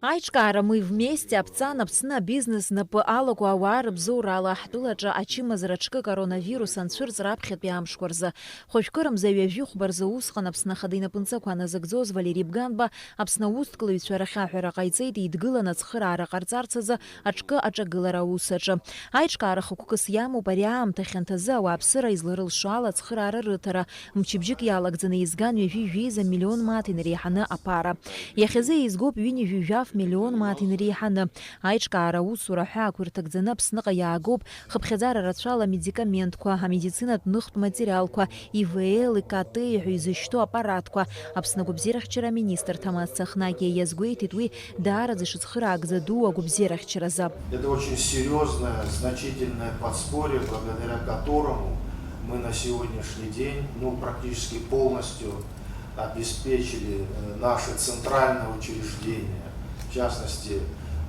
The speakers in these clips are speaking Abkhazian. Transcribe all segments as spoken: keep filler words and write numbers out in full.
Аиҿкаара «Мы вместе» аԥҵан Аԥсны абизнес знапы алаку ауаа рыбзоурала ҳтәылаҿы ачымазара аҽкы коронавирус анцәырҵ раԥхьатәи амшқәа рзы. Хәажәкырамза ҩажәи хәба рзы усҟан Аԥсны Ахада инапынҵақәа аназыгӡоз Валери Бганба Аԥсны аусҭклаҩцәа рахьаҳәара ҟаиҵеит, еидгыланы ацхыраара ҟарҵарц азы аҽкы аҿагылара аус аҿы. Аиҿкаара хықәкыс иамоуп ари аамҭа хьанҭазы ауааԥсыра изларылшо ала ацхыраара рыҭара, мчыбжьык иалагӡаны еизган ҩажәи жәеиза миллион мааҭ инареиҳаны аԥара. Иахьазы еизгоуп ҩынҩажәи жәаф миллион мааҭ инареиҳаны. Аиҿкаара аусура аҳәаақәа ирҭагӡаны Аԥсныҟа иаагоуп хыԥхьаӡара рацәала амедикаментқәа, амедицинатә ныхтә материалқәа, И В Л, И К Т ҳәа изышьҭоу аппаратқәа. Аԥсны агәабзиарахьчара аминистр Ҭамаз Цахнагиа иазгәеиҭеит уи даараӡа ишыцхыраагӡа ду агәабзиарахьчаразы. Это очень серьезное, значительное подспорье, благодаря которому мы на сегодняшний день, ну, практически полностью обеспечили, э, наши центральные учреждения, в частности,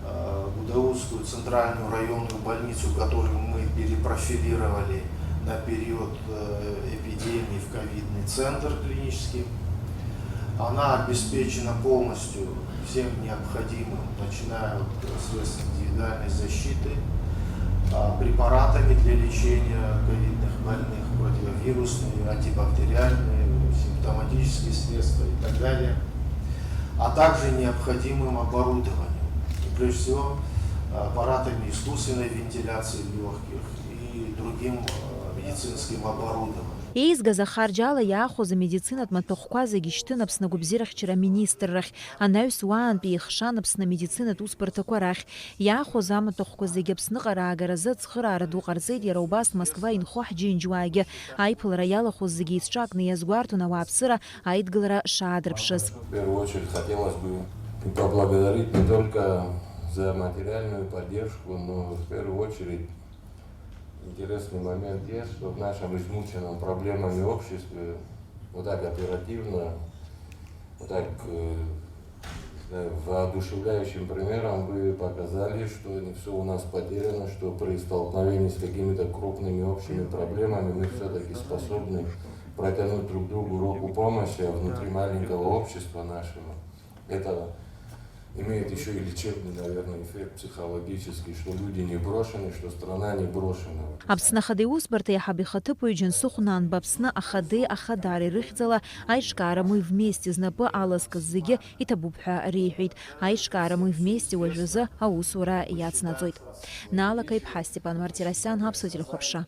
э, Гудаутскую центральную районную больницу, которую мы перепрофилировали на период, э, эпидемии в ковидный центр клинический. Она обеспечена полностью всем необходимым, начиная от средств индивидуальной защиты, а, препаратами для лечения ковидных больных, противовирусные, антибактериальные, симптоматические средства и так далее, а также необходимым оборудованием. И прежде всего, аппаратами искусственной вентиляции легких и другим, э, медицинским оборудованием. Еизгаз ахарџь ала иаахәоз амедицинатә маҭәахәқәа зегьы шьҭын Аԥсны агәабзиарахьчара аминистррахь, анаҩс уаантәи ихшан Аԥсны амедицинатә усбарҭақәа рахь. Иаахәоз амаҭәахәқәа зегьы Аԥсныҟа раагаразы ацхыраара ду ҟарҵеит иара убас Москва инхо ҳџьынџьуаагьы. Аиԥылара иалахәыз зегьы еицҿакны иазгәарҭон ауааԥсыра аидгылара шаадырԥшыз. В первую очередь хотелось бы поблагодарить не только за материальную поддержку, но в первую очередь интересный момент есть, что в нашем измученном проблемами обществе вот так оперативно, вот так, э, не знаю, воодушевляющим примером вы показали, что не все у нас потеряно, что при столкновении с какими-то крупными общими проблемами мы все-таки способны протянуть друг другу руку помощи, а внутри маленького общества нашего это имеет еще и лечебный, наверное, эффект психологический, что люди не брошены, что страна не брошена. Аԥсны Ахадеи усбарҭа иаҳаб ихаҭыԥуаҩ Џьансыхә Нанба Аԥсны Ахадеи Ахадара ирыхьӡала аиҿкаара «Мы вместе» знапы алазкыз зегьы иҭабуп ҳәа реиҳәеит. Аиҿкаара «Мы вместе» уажәазы аусура иацнаҵоит. Наала Каиԥҳа, Степан Мартиросиан, Аԥсуа телехәаԥшра.